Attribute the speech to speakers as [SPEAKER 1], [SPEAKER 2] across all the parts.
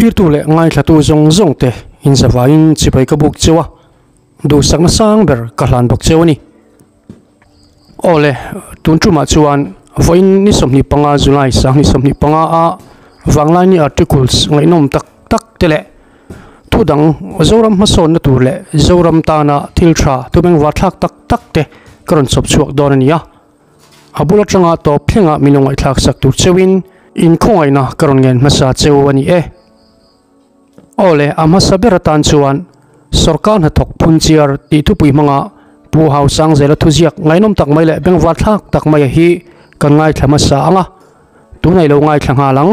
[SPEAKER 1] Thlirtu leh ngaithlatu zawng zawng te inzavaiin chibai ka buk cheu a, duhsakna sang ber ka hlan bawk cheu a ni. Aw le, tun tumah chuan vawiin ni 25 July sang 25 a Vanglaini articles ngaihnawm tak tak te leh thu dang Zoram hmasawnna tur leh Zoram tana thil tha thubengvar thlak tak tak te ka rawn chawp chhuak dawn a ni a. A bul atanga tawp thlengah min lo ngaihthlak sak tur cheuhin inkhawngaihna ka rawn ngen hmasa cheu a ni e. Aw le, a hmasa ber atan chuan Sorkar hnathawk phunchiar tih thupui hmanga Pu Hausangzela thuziak ngaihnawm tak mai leh bengvar thlak tak maia hi kan ngaithla hmasa ang a, tunah i lo ngaithla nghal ang.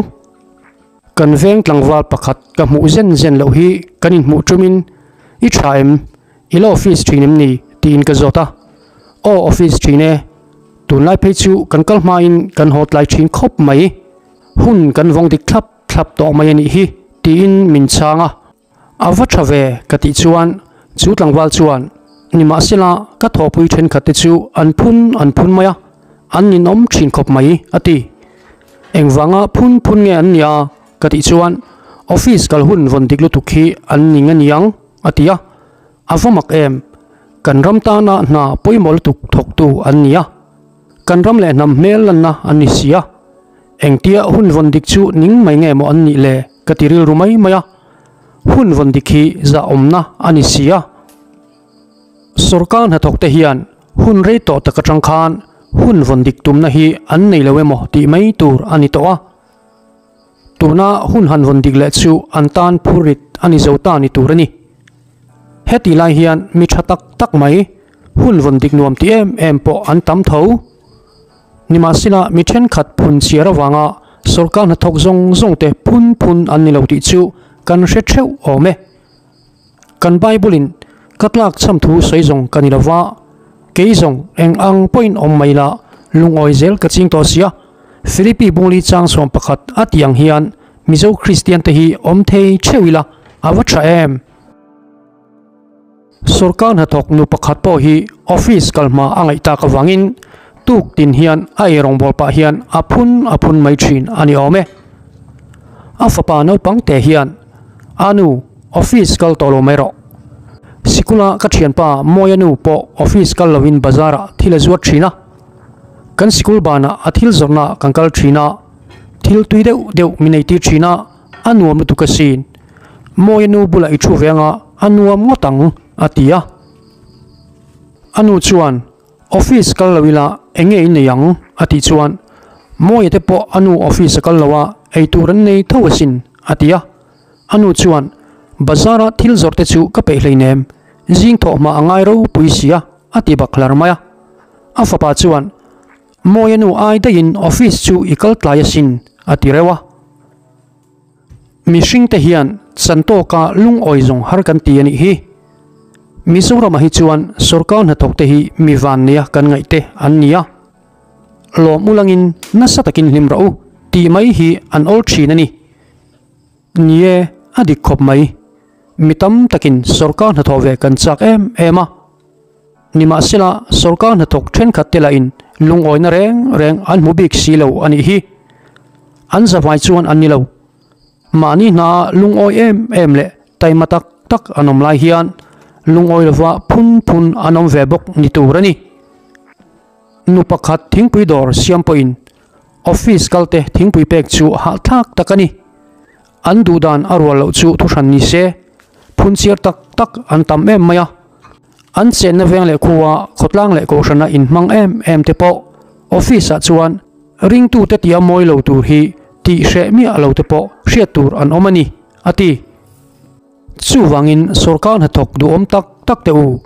[SPEAKER 1] Kan veng tlangval pakhat ka hmuh zen zen loh hi kan inhmuh tumin, I tha em? I la office thin em ni? tiin ka zawt a. Aw office thin e, tunlai phei chu kan kal hmain kan haw tlai thin khawp mai. Hun kan vawng dik thlap thlap tawh mai a nih hi, tiin min chhang a. A va tha ve ka tih chuan chu tlangval chuan, Nimahsela ka thawhpui thenkhat te chu an phun an phun mai a, an ninawm thin khawp mai, a ti. Engvanga phun phun nge an nia? ka tih chuan, Office kal hun vawn dik lutuk hi an ning a niang, a ti a. A va mak em? Kan ram tana hna pawimawh lutuk thawktu an ni a. Kan ram leh hnam hmel lanna an ni si a. Engtia hun vawn dik chu ning mai nge maw an nih le ka ti rilru mai mai a. Hun vawn dik hi zahawmna a ni si a. Sorkar hnathawkte hian hun rei tawh tak atang khan hun vawn dik tumna hi an nei lo emaw tih mai tur a ni tawh a. Tuna hun han vawn dik leh chu an tan phurrit a ni zo ta ni tur a ni. Heti lai hian mi tha tak tak mai hun vawn dik nuam ti em em pawh an tam tho. Nimahsela mi thenkhat phun chhiar avanga sorkar hnathawk zawng zawng te phun phun an ni lo tih chu kan hre theuh awm e. Kan Bible in ka tlak chham thu sawi zawng ka ni lova, kei zawng eng ang pawhin awm mai la lungawi zel ka ching tawh sia. Philippi bungli chang 11 a tih ang hian Mizo Kristian te hi awm thei theuh ila a va tha em? Sorkar hnathawk nu pakhat pawh hi office kal hma a ngaih tak avangin tuk tin hian a eirawngbawl pah hian a phun a phun mai thin a ni awm e. A fapa naupang te hian, A nu, office kal tawh lo mai rawh. Sikula ka thianpa Mawia nu pawh office kal lovin bazar ah thil a zuat thin a. Kan sikul banah a thil zawrhna kan kal thin a, thil tui deuh deuh min eitir thin a, a nuam lutuk asin. Mawia nu bulah i thu ve anga a nuam ngawt ang, a ti a. A nu chuan, Office kal lo ila eng nge in nei ang? a tih chuan, Mawia te pawh a nu office a kal lo a, eitur an nei tho asin, a ti a. A nu chuan, Bazar a thil zawrh te chu ka peih hleinem, zing thawh hma a ngai ropui sia, a ti bak hlar mai a. A fapa chuan, Mawia nu ai daihin office chu i kal tlai asin, a ti reuh a. Mihringte hian chantawka lungawi zawng har kan ti a nih hi. Mizoramah hi chuan sorkar hnathawkte hi mi vanneia kan ngaihte an ni a. Lawm ulangin nasa takin hlim rawh u tih mai hi an awl thin a ni. Ni e, a dik khawp mai. Mi tam takin sorkar hnathawh ve kan chak em em a. Nimahsela, sorkar hnathawk thenkhat te lahin lungawina reng reng an hmu bik si lo a nih hi. An zavai chuan an ni lo. Mahni hna lungawi em em leh taima tak tak an awm lai hian lungawi lova phun phun an awm ve bawk ni tur a ni. Nu pakhat thingpui dawr siam pawhin office kalte thingpui pek chu hahthlak tak a ni. An duhdan a rual loh chu thuhran ni se, phunchiar tak tak an tam em mai a. An chenna veng leh khua, khawtlang leh kohhrana inhmang em em te pawh office ah chuan ringtute tia mawi lo tur hi tih hreh miah lo te pawh hriat tur an awm a ni, a ti. Chuvangin sorkar hnathawk duhawm tak tak te u,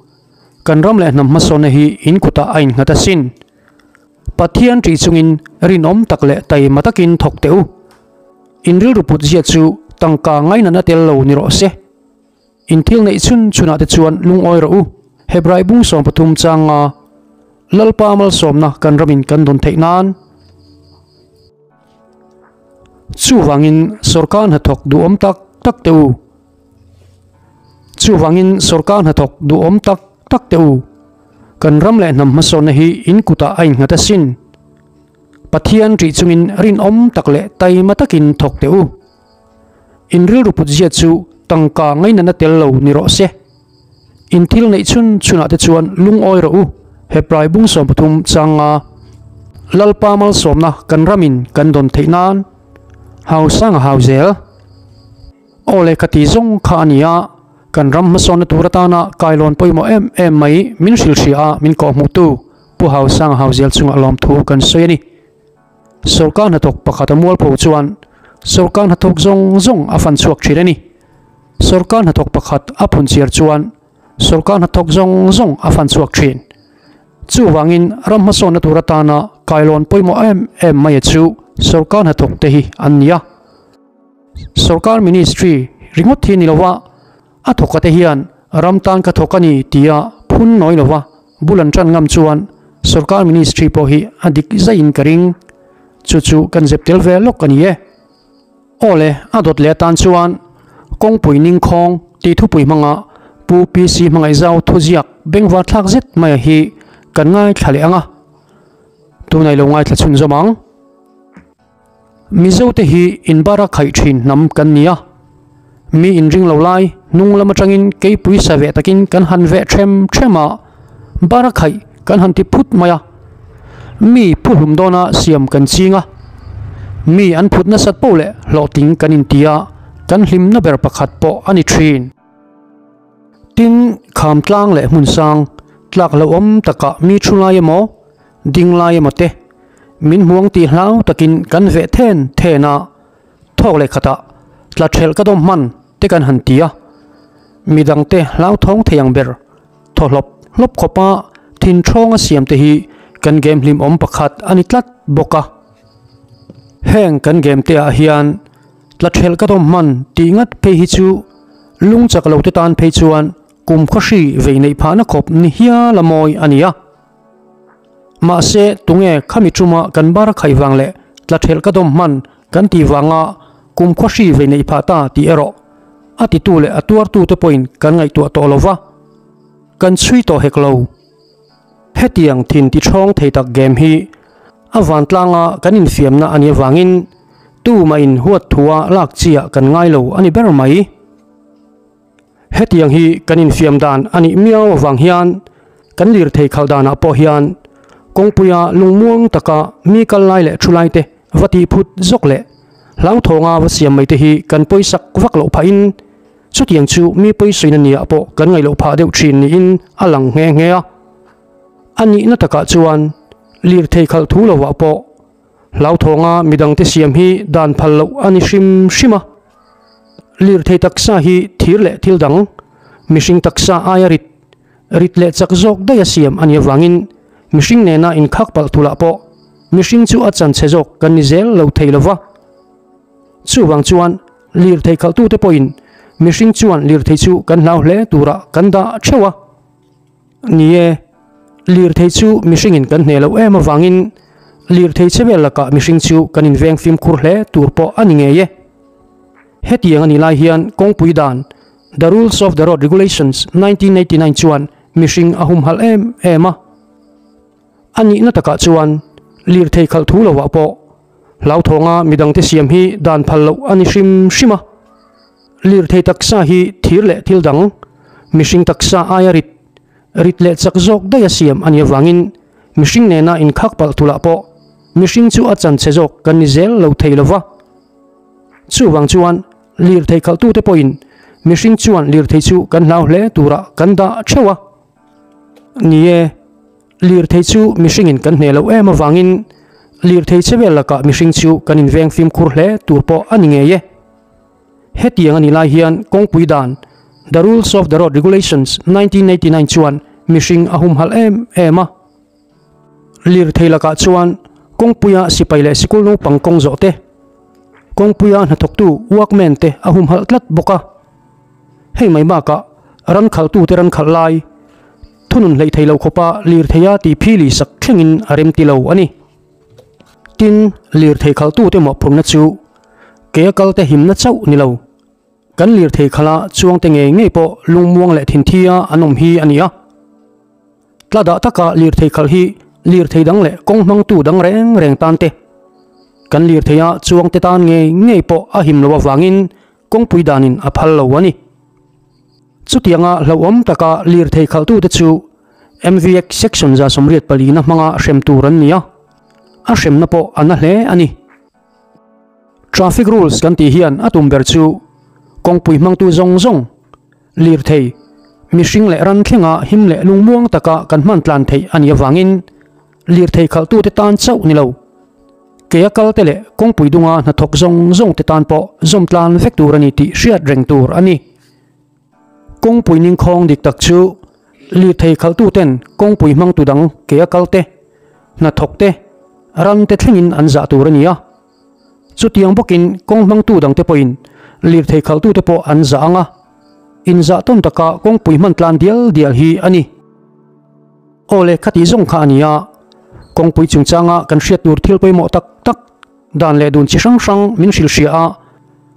[SPEAKER 1] kan ram leh hnam hmasawnna hi in kutah a innghat asin. Pathian ṭih chungin rinawm tak leh taima takin thawk teh u. In rilru put zia chu tangka ngainatna tel lo ni rawh se. In thil neih chhun chhunah te chuan lungawi rawh u. Hebrai bung 13 changa Lalpa malsawmna kan ramin kan dawn theih nan. Chuvangin sorkar hnathawk duhawm tak tak teh u. Chuvangin sorkar hnathawk duhawm tak tak teh u. Kan ram leh hnam hmasawnna hi in kutah a innghat asin. Pathian ṭih chungin rinawm tak leh taima takin thawk teh u. In rilru put zia chu tangka ngainatna tel lo ni rawh se. In thil neih chhun chhunah te chuan lungawi rawh u, Hebrai bung 13 changa Lalpa malsawmna kan ramin kan dawn theih nan hau sang a hau zel. Aw le ka ti zawng kha a ni a, kan ram hmasawnna tur atana kailawn pawimawh em em mai min hrilhhria a min kawhhmuhtu Pu Hau Sang a hau zel chungah lawmthu kan sawi a ni. Sorkar hnathawk pakhat a mualpho chuan sorkar hnathawk zawng zawng a fan chhuak thin a ni. Sorkar hnathawk pakhat a phunchiar chuan sorkar hnathawk zawng zawng a fan chhuak thin. Chuvangin ram hmasawnna tur atana kailawn pawimawh em em maia chu sorkar hnathawk te hi an ni a. Sorkar ministry ringawt hi ni lova a thawka te hian ram tan ka thawk a ni tia phun nawi lova bul an tan ngam chuan sorkar ministry pawh hi a dik zaiin ka ring. Chu chu kan zep tel ve lawk a ni e. Aw le, a dawt leh atan chuan kawngpui ningkhawng tih thupui hmanga Pu PC Hmangaihzau thuziak bengvar thlak zet maia hi kan ngaithla leh ang a. Tunah i lo ngaithla chhunzawm ang. Mizote hi inbara khaih thin hnam kan ni a, mi inring lo lai hnung lam atangin keipui sa veh takin kan han veh them them a, bara khaih kan han ti phut mai a, mi phuhlum dawna siam kan ching a, mi an phut nasat poh leh hlawhtling kan inti a, kan hlimna ber pakhat pawh a ni thin. Tin, kham tlang leh hmun sang tlak hlauhawm takah mi thu lai emaw, ding lai emaw te min hmuang tih hlau takin kan veh then then a, thawk leh khatah tla thelh ka dawm hman te kan han ti a, midang te hlauthawng thei ang ber thaw hlawp hlawp khawpa thin thawnga siam te hi kan game hlimawm pakhat a ni tlat bawk a. Heng kan game te ah hian tla thelh ka dawm hman tih ngat phei hi chu lung chak lo te tan phei chuan kum khawhri vei neih phahna khawp ni hial a mawi a ni a. Mahse, tunge khami tuma kan bar khaih vang leh tla thelh ka dawm hman kan tih vanga kum khawhri vei neih phah ta tih erawh a titu leh a tuartute pawhin kan ngaihtuah tawh lo va, kan chhui tawh hek lo. Hetiang thin ti thawng thei tak game hi a vantlanga kan infiamna a nih avangin tumah in huat thua lak chiah kan ngai lo a ni ber mai. Hetiang hi kan infiam dan a nih miau avang hian kan lirthei khalh danah pawh hian kawngpuia lungmuang taka mi kal lai leh thu lai te va tih phut zawk leh hlauhthawnga va siam mai te hi kan pawisak vak loh phahin chutiang chu mi pawisawina niah pawh kan ngaih loh phah deuh thin niin a lang nghe nghe a. A nihna takah chuan lirthei khalh thu lovah pawh hlauhthawnga midangte siam hi dan phal loh a ni hrim hrim a. Lirthei taksa hi thir leh thil dang, mihring taksa aia rit, rit leh chak zawk daih a siam a nih avangin mihring nena inkhak palh thulah pawh mihring chu a chan chhe zawk kan ni zel lo thei lo va. Chuvang chuan lirthei khalhtute pawhin mihring chuan lirthei chu kan hlau hle turah kan dah theuh a. Ni e, lirthei chu mihringin kan hneh loh em avangin lirthei che vel lakah mihring chu kan inveng fimkhur hle tur pawh a ni ngei e. Hetiang a nih lai hian kawngpui dan, The Rules of the Road Regulations, 1989 chuan mihring a humhalh em em a. A nihna takah chuan lirthei khalh thu lovah pawh hlauhthawnga midangte siam hi dan phal loh a ni hrim hrim a. Lirthei taksa hi thir leh thil dang, mihring taksa aia rit, rit leh chak zawk daih a siam a nih avangin mihring nena inkhak palh thulah pawh mihring chu a chan chhe zawk kan ni zel lo thei lo va. Chuvang chuan lirthei khalhtute pawhin mihring chuan lirthei chu kan hlau hle turah kan dah theuh a. Ni e, lirthei chu mihringin kan hneh loh em avangin lirthei che vel lakah mihring chu kan inveng fimkhur hle tur pawh a ni ngei e. Hetiang a nih lai hian kawngpui dan, The Rules of the Road Regulations, 1989 chuan mihring a humhalh em em a. Lirthei lakah chuan kawngpuia sipai leh sikul naupang kawng zawh te, kawngpuia hnathawktu workman te a humhalh tlat bawk a. Hei mai bakah ran khalhtute ran khalh lai thunun hleih thei lo khawpa lirtheia tih phili sak thlengin a remti lo a ni. Tin, lirthei khalhtute mawhphurhna chu Kei a kal te himna chauh ni lo. Kan lirthei khala chuangte ngei ngei pawh lungmuang leh thinthia an awm hi a ni a. Tla dah taka lirthei khalh hi lirthei dang leh kawng hmangtu dang reng reng tan te, kan lirtheia chuangte tan ngei ngei pawh a him lo avangin. kawngpui danin a phal lo a ni. Chutianga hlauhawm taka lirthei khalhtute chu MVX Section 184 na hmanga hrem tur an ni a, a hremna pawh a na hle a ni. Traffic rules kan tih hian a tum ber chu kawngpui hmangtu zawng zawng, lirthei, mihring leh ran thlenga him leh lungmuang taka kan hman tlan theih a nih avangin lirthei khalhtute tan chauh ni lo, kea kalte leh kawngpui dunga hnathawk zawng zawngte tan pawh zawm tlan vek tur a ni tih hriat reng tur a ni. Kawngpui ningkhawng dik tak chu lirthei khalhtuten kawngpui hmangtu dang kea kalte, hnathawkte, rante thlengin an zah tur a ni a. Chutiang bawkin kawng hmangtu dangte pawhin lirthei khalhtute pawh an zah ang a, inzah tawn taka kawngpui hman tlan dial dial hi a ni. Aw le, khati zawng kha a ni a, kawngpui chungchanga kan hriat tur thil pawimawh tak tak dan leh dun chi hrang hrang min hrilhhria a,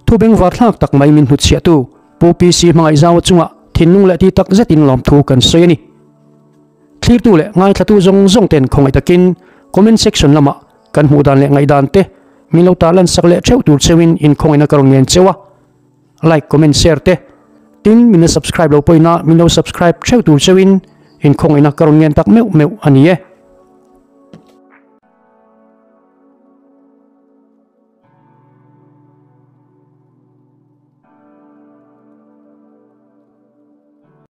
[SPEAKER 1] thu bengvar thlak tak mai min hnutchhiahtu Pu PC Hmangaihzaua chungah thinlung leh ti tak zetin lawmthu kan sawi a ni. Thlirtu leh ngaithlatu zawng zawng ten khawngaih takin comment section lamah kan hmuh dan leh ngaihdan te min lo tarlan sak leh theuh tur cheuhin inkhawngaihna ka rawn ngen cheu a. Like, comment, share te tin min la subscribe lo pawhin a min lo subscribe theuh tur cheuhin inkhawngaihna ka rawn ngen tak meuh meuh a ni e.